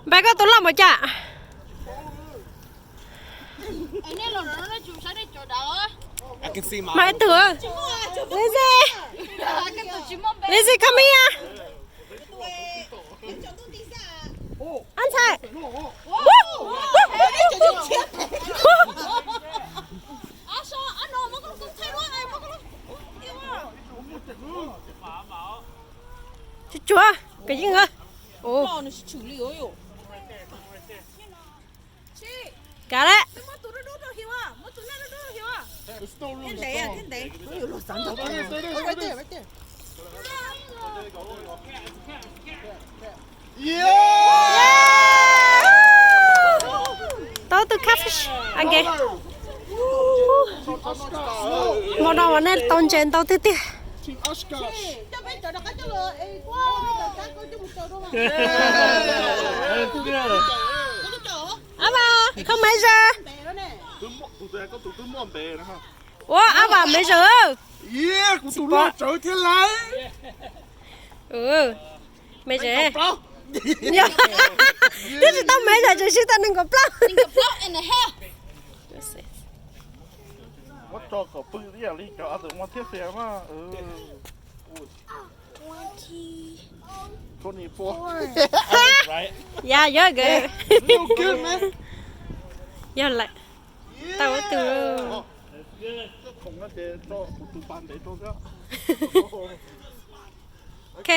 Npaj koj tus loj npaum cas? Mas tus, Lizzy, Lizzy, come here. Ab ntxhais. Tsuag tsuag, kov yeej. Kav lawm. Tau tus catfish. Ok. Hmo no mas nej tau ntses ntau tiag tiag. Ab Vam, koj measure. Ua Ab Vam measure. Measure. Twb tsis tau measure, tseem siv tau nees nkaum plaub. Muab tso kom pw ib yam li cov other one thiab xwb mas. Ya, yog good. Yog lawm. Tau ib tug. Ok.